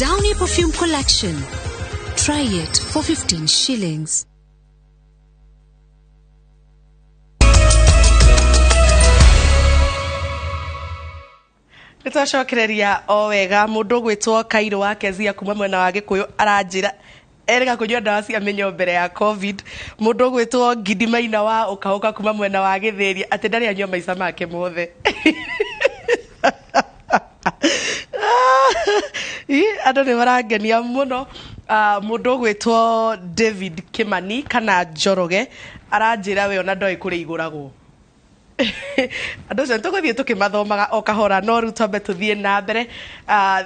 Downy Perfume Collection. Try it for 15 shillings. Nä twacokereria o wega. Må ndå å gwä Kairå wa Kezia kuma mwena wa Gä kå yå aranjä ra erĩga kũnyua ndawa cia mĩnyoo mbere ya COVID. Mũndũ ũgwĩtwo Ngindi Maina wa Ũkaũka kuma mwena wa Gĩthĩria atĩ ndarĩ anyua maica make mothe. Ĩ, andũ nĩ marangenia mũno. Mũndũ ũgwĩtwo David Kimani kana Njoroge aranjĩra we ona ndoĩ kũrĩa igũragwo. Andũ acio tũgũthiĩ tũkĩmathomaga o kahora, no rĩu twambe tũthiĩ na mbere.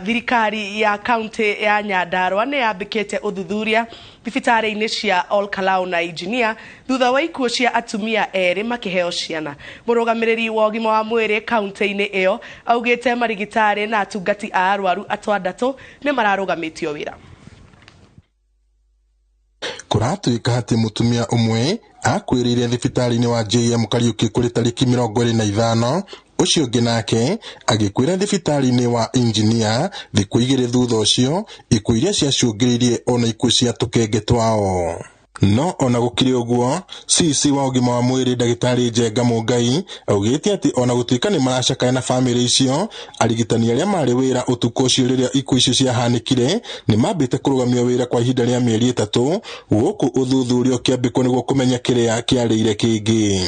Thirikari ya kaunti ya Nyandarua nĩ yambĩkĩte ũthuthuria thibitarĩ-inĩ cia Olkalau na Engineer thutha wa ikuũ cia atumia erĩ makĩheo ciana. Mũrũgamĩrĩri wa ũgima wa mwĩrĩ kaunti-inĩ ĩyo augĩte marigitari na atungati a arwaru atandatũ nĩ mararũgamĩtio wĩra. Kũratuĩka atĩ mũtumia ũmwe akuĩrĩire thibitarĩ-inĩ wa JM Kariuki kũrĩ tarĩki 25, ũcio ũngĩ nake agĩkuĩra thibitarĩ-inĩ wa Engineer thikũ 2 thutha ũcio, ikuũ iria ciacũngĩrĩirie ona ikuũ cia tũkenge twao. No ona gũkĩrĩ ũguo, CC wa ũgima wa mwĩrĩ ndagĩtarĩ Njenga Mũngai augĩte atĩ ona gũtuĩka nĩ maracakaya na bamĩrĩ icio, arigitani arĩa marĩ wĩra ũtukũ ũcio rĩrĩa ikuũ icio ciahanĩkire nĩ mambĩte kũrũgamio wĩra kwa ihinda rĩa mĩeri 3, gũkũ ũthuthuria ũkĩambĩkwo nĩguo kũmenya kĩrĩa kĩarĩire kĩngĩ.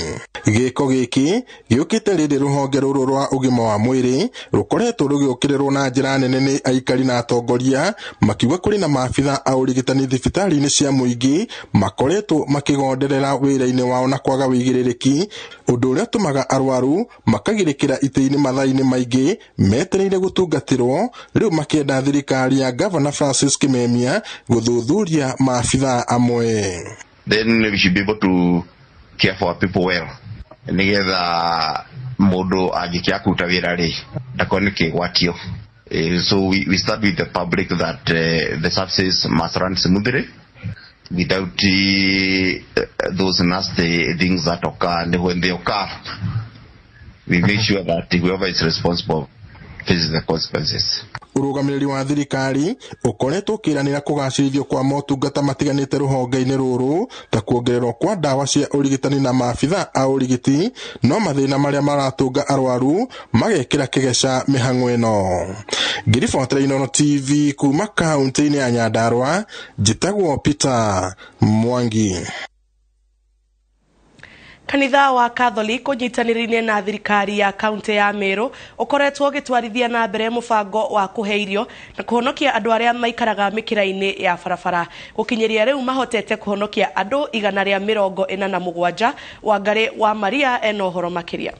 Gĩko gĩkĩ gĩũkĩte rĩrĩ rũhonge rũrũ rwa ũgima wa mwĩrĩ rũkoretwo rũgĩũkĩrĩrwo na njĩra nene nĩ aikari na atongoria, makiuga kũrĩ na maabitha a ũrigitani thibitarĩ-inĩ cia mũingĩ makoretwo makĩgonderera wĩra-inĩ wao na kwaga wĩigĩrĩrĩki, ũndũ ũrĩa ũtũmaga arwaru makagirĩkĩra itĩ-inĩ mathaa-inĩ maingĩ metereire gũtungatĩrwo, rĩu makĩenda thirikari ya Gavana Francis Kimemia gũthuthuria maabitha amwe. Then we should be able to care for our people well, nĩgetha mũndũ angĩkĩaga kũruta wĩra rĩ ndakone kĩgwatio. So we start with the public that the services must run smoothly without those nasty things that occur, and when they occur, we make sure that whoever is responsible faces the consequences. Ũrũgamĩrĩri wa thirikari ũkoretwo ũkĩranĩra kũgacĩrithio kwa motungata matiganĩte rũhonge-inĩ rũrũ ta kuongererwo kwa ndawa cia ũrigitani na maabitha a ũrigiti, no mathĩna marĩa maratũnga arwaru magekĩra kĩgeca mĩhang'o ĩno. Ngĩribotera Inooro TV kuma kaunti-inĩ ya Nyandarua, njĩtagwo Peter Mwangi. Kanitha wa Catholic ũnyitanĩire na thirikari ya kaunti ya Meru ũkoretwo ũgĩtwarithia na mbere mũbango wa kũhe irio na kũhonokia andũ arĩa maikaraga mĩkĩra-inĩ ya barabara. Gũkinyĩria rĩu mahotete kũhonokia andũ 147. Wangarĩ wa Maria ena ũhoro makĩria.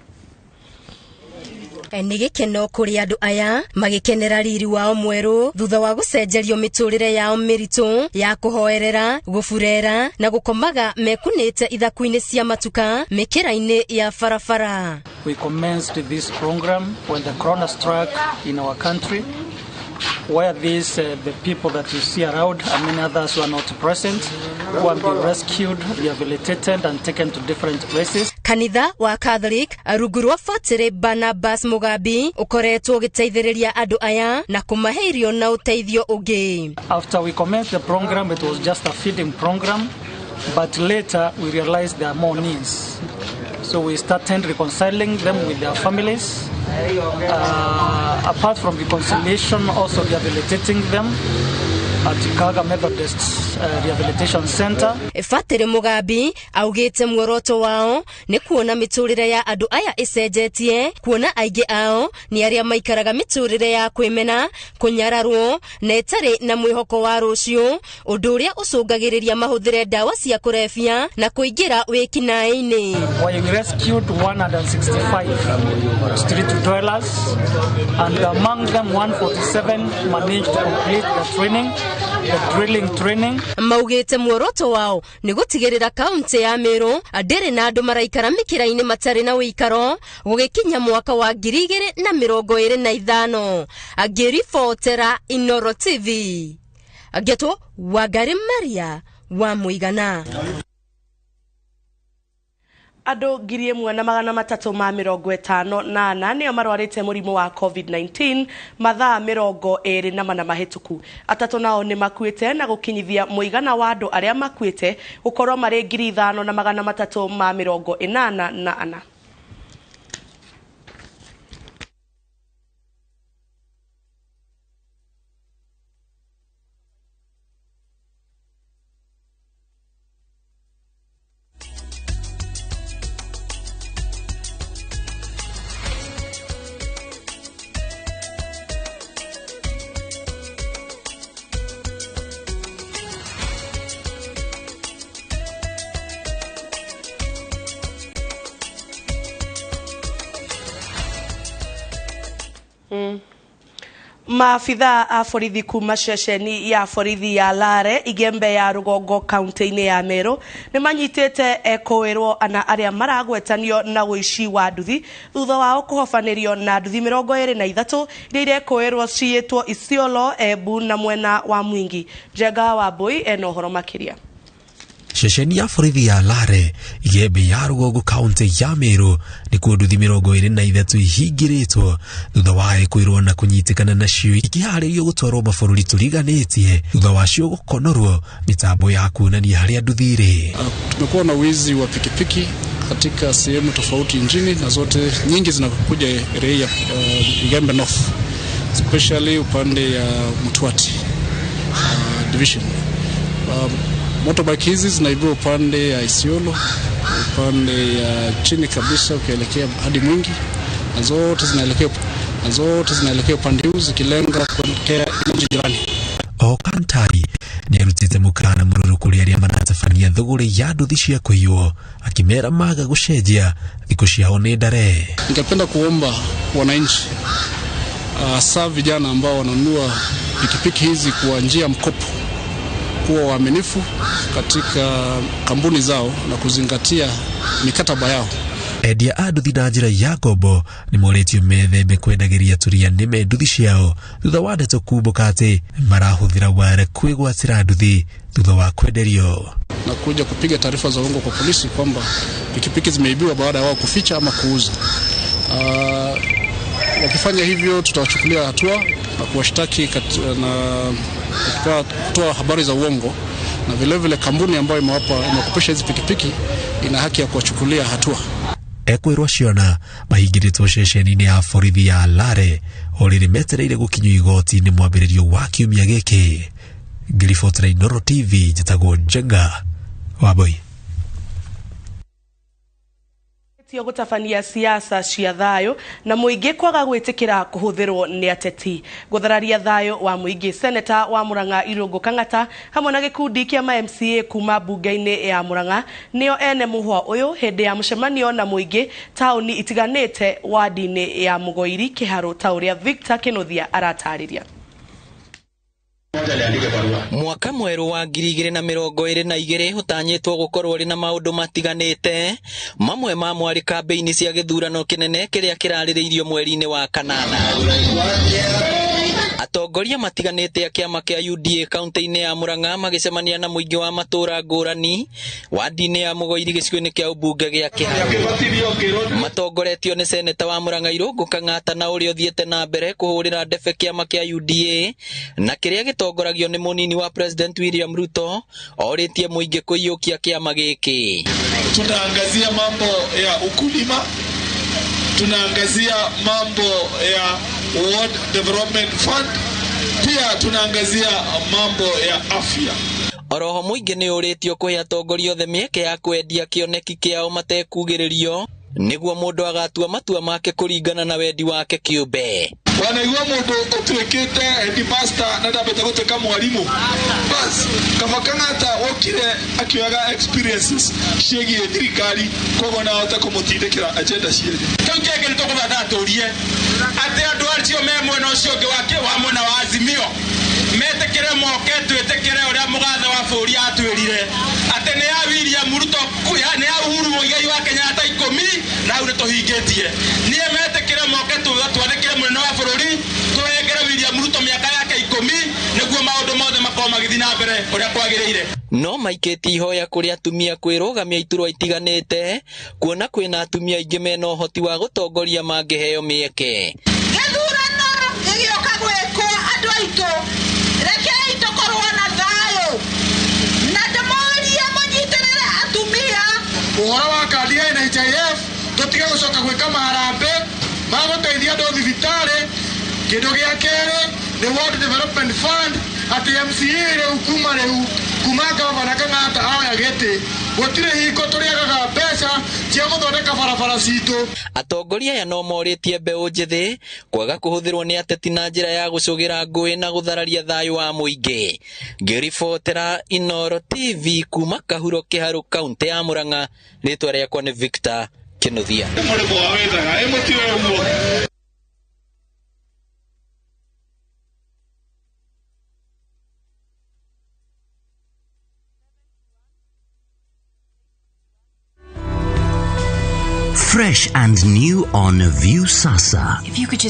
Nĩ gĩkeno kũrĩ andũ aya magĩkenera riri wao mwerũ thutha wa gũcenjerio mĩtũrĩre yao mĩritũ ya kũhoerera, gũburera na gũkomaga mekunĩte ithaku-inĩ cia matuka mĩkĩra-inĩ ya barabara. We commenced this program when the corona struck in our country, where the people that you see around and many others who are not present, who have been rescued, rehabilitated and taken to different places. Kanitha wa Catholic rungu rwa Fatĩrĩ Barnabas Mugambi ũkoretwo ũgĩteithĩrĩria andũ aya na kũmahe irio na ũteithio ũngĩ. After we commenced the program, it was just a feeding program, but later we realized there are more needs. So we started reconciling them with their families. Apart from reconciliation, also rehabilitating them at Kaga Methodist Rehabilitation Center. Fatĩrĩ Mugambi augĩte muoroto wao nĩ kuona mĩtũrĩre ya andũ aya ĩcenjetie, kuona aingĩ ao nĩ arĩa maikaraga mĩtũrĩre ya kwĩmena, kũnyararwo na ĩtarĩ na mwĩhoko wa rũciũ, ũndũ ũrĩa ũcũngagĩrĩria mahũthĩre ndawa cia kũrebia na kũingĩra wĩkinaĩ-inĩ. We rescued 165 street dwellers, and among them 147 managed to complete the training, the drilling training. Maugĩte muoroto wao nĩ gũtigĩrĩra kaunti ya Meru ndĩrĩ na andũ maraikara mĩkĩra-inĩ matarĩ na ũikaro gũgĩkinya mwaka wa 2025. Ngĩribotera Inooro TV, ngetwo Wangari Maria wa Mũigana. Andũ 1354 nĩo marwarĩte mũrimũ wa COVID-19 mathaa 24 mahĩtũku. 3 nao nĩ makuĩte na gũkinyithia mũigana wa andũ arĩa makuĩte gũkorwo marĩ 5384. Maabitha a borithi kuma ceceni ya borithi ya Lare Igembe ya Rugongo kaunti-inĩ ya Meru nĩ manyitĩte ekũĩrwo ana arĩa maragwetanio na ũici wa nduthi thutha wao kũhobanĩrio na nduthi 23 iria irekũĩrwo ciĩtwo Isiolo, Embu na mwena wa Mwingi. Njenga wa Mbui ena ũhoro makĩria. Ceceni ya borithi ya Lare Igembe ya Rugongo kaunti ya Meru nikuo nduthi 23 ihingĩrĩtwo thutha wa ekwĩrwo na kũnyitĩkana nacio ikĩharĩrio gũtwarwo mabũrũri tũriganĩtie thutha wacio gũkonorwo mitambo ya kuonania harĩa nduthi irĩ. Tumekuwa na wizi wa pikipiki katika sehemu tofauti nchini na zote nyingi zinakuja area ya Igembe North, especially upande ya Mtwati division. Motorbike hizi zinaibiwa upande ya Isiolo, upande ya chini kabisa ukielekea hadi Mwingi, na zote zinaelekea upande huu zikilenga kuelekea nchi jirani. Okantari nĩarutĩte mũkana mũrũrũ kũrĩ arĩa maratabania thũgũrĩ ya nduthi cia kũiywo akĩmera maga gũcenjia thikũ ciao nĩ ndare. Ningependa kuomba wananchi hasa vijana ambao wananunua pikipiki hizi kwa njia mkopo kuwa waaminifu katika kampuni zao na kuzingatia mikataba yao. Endia a nduthi na njĩra ya ngombo nĩ morĩtio methembe kwendagĩria tũria nĩme nduthi ciao thutha wa ndeto kumbũka atĩ marahũthĩra wara kwĩgwatĩra nduthi thutha wa kwenderio, na kuja kupiga taarifa za uongo kwa polisi kwamba pikipiki zimeibiwa baada ya wao kuficha ama kuuza. Wakifanya hivyo tutawachukulia hatua na kuwashtaki na kutoa habari za uongo, na vile vile kampuni ambayo imewakopesha hizi pikipiki ina haki ya kuwachukulia hatua. Ekwĩrwo ciona mahingĩrĩtwo ceceni-inĩ ya borithi ya Lare o rĩrĩ metereire gũkinyio igoti-inĩ mwambĩrĩrio wa kiumia gĩkĩ. Ngĩribotera Inooro TV, njĩtagwo Njenga Wambui. Tio gũtabania siasa cia thayũ na mũingĩ kwaga gwĩtĩkĩra kũhũthĩrwo nĩ ateti gũthararia thayũ wa mũingĩ. Seneta wa Murang'a Irũngũ Kang'ata hamwe na gĩkundi kĩa ma MCA kuma mbunge-inĩ ya Murang'a nĩo ene mũhwa ũyũ hĩndĩ ya mũcemanio na mũingĩ taũni itiganĩte wadi-inĩ ya Mũgoiri Kĩharũ ta ũrĩa Victor Kĩnuthia aratarĩria. Mwaka mwerũ wa 2022 ũtanyĩtwo gũkorwo ũrĩ na maũndũ matiganĩte, mamwe mamo arĩ kambĩini cia gĩthurano kĩnene kĩrĩa kĩrarĩrĩirio mweri-inĩ wa kanana. Atongoria matiganĩte a kĩama kĩa UDA kaunti-inĩ ya Murang'a magĩcemania na mũingĩ wa matũũra ngũrani wadi-inĩ ya Mũgoiri gĩcigo-inĩ kĩa ũmbunge gĩa Kĩharũ. Matongoretio nĩ seneta wa Murang'a Irũngũ Kang'ata na ũrĩa ũthiĩte na mbere kũhũrĩra ndebe kĩama kĩa UDA na kĩrĩa gĩtongoragio nĩ mũnini wa President William Ruto orĩtie mũingĩ kũiyũkia kĩama gĩkĩ. Tunaangazia mambo ya ukulima, tunaangazia mambo ya World Development Fund, pia tunaangazia mambo ya afya. Oroho mũingĩ nĩ ũrĩtio kũhe atongoria othe mĩeke ya kwendia kĩoneki kĩao matekugĩrĩrio nĩguo mũndũ agatua matua make kũringana na wendi wake kĩũmbe. Wanaigua mũndũ ũtuĩkĩte headmaster na ndambĩte gũtuĩka mwarimu, bas kaba Kang'ata wokire akĩoyaga experiences ciĩgiĩ thirikari, koguo no ahote kũmũtindĩkĩra agenda ciene. Kĩu kĩngĩ nĩtũkũbatara tũrie atĩ andũ acio me mwena ũcio ũngĩ wa mwena wa Azimio metĩkĩre moke twĩtĩkĩre ũrĩa mũgathe wa bũrũri atwĩrire atĩ nĩ ya William Ruto, nĩ ya Uhuru Muigai wa Kenyatta 10 na hau nĩtũhingĩtie. Niĩ metĩkĩre moke twandĩkĩre mũnene wa bũrũri tũhengere William Ruto mĩaka yake 10 nĩguo maũndũ mothe makorwo magĩthiĩ na mbere ũrĩa kwagĩrĩire. No maikĩtie ihoya kũrĩ atumia kwĩrũgamia iturwa itiganĩte, kuona kwĩna atumia aingĩ mena ũhoti wa gũtongoria mangĩheo mĩeke. Gĩthurano gĩgĩũka gwĩkwo andũ aitũ, rekei tũkorwo na thayũ na ndĩmorie mũnyitĩrĩre atumia. Ũhoro wa kandi ya NHIF tũtige gũcoka gwĩka maharambĩ ma gũteithia andũ thibitarĩ. Kĩndũ gĩa kerĩ nĩ World Development Fund, atĩ MCA rĩu kuma rĩu kuma gavana Kang'ata oya gĩtĩ gũtirĩ hingo tũrĩagaga mbeca cia gũthondeka barabara citũ. Atongoria aya no morĩtie mbeũ njĩthĩ kwaga kũhũthĩrwo nĩ ateti na njĩra ya gũcũgĩra ngũĩ na gũthararia thayũ wa mũingĩ. Ngĩribotera Inooro TV kuma Kahuro Kĩharũ, kaũntĩ ya Murang'a, rĩtwa rĩakwa nĩ Victor Kĩnuthia. Fresh and new on Viusasa. If you could just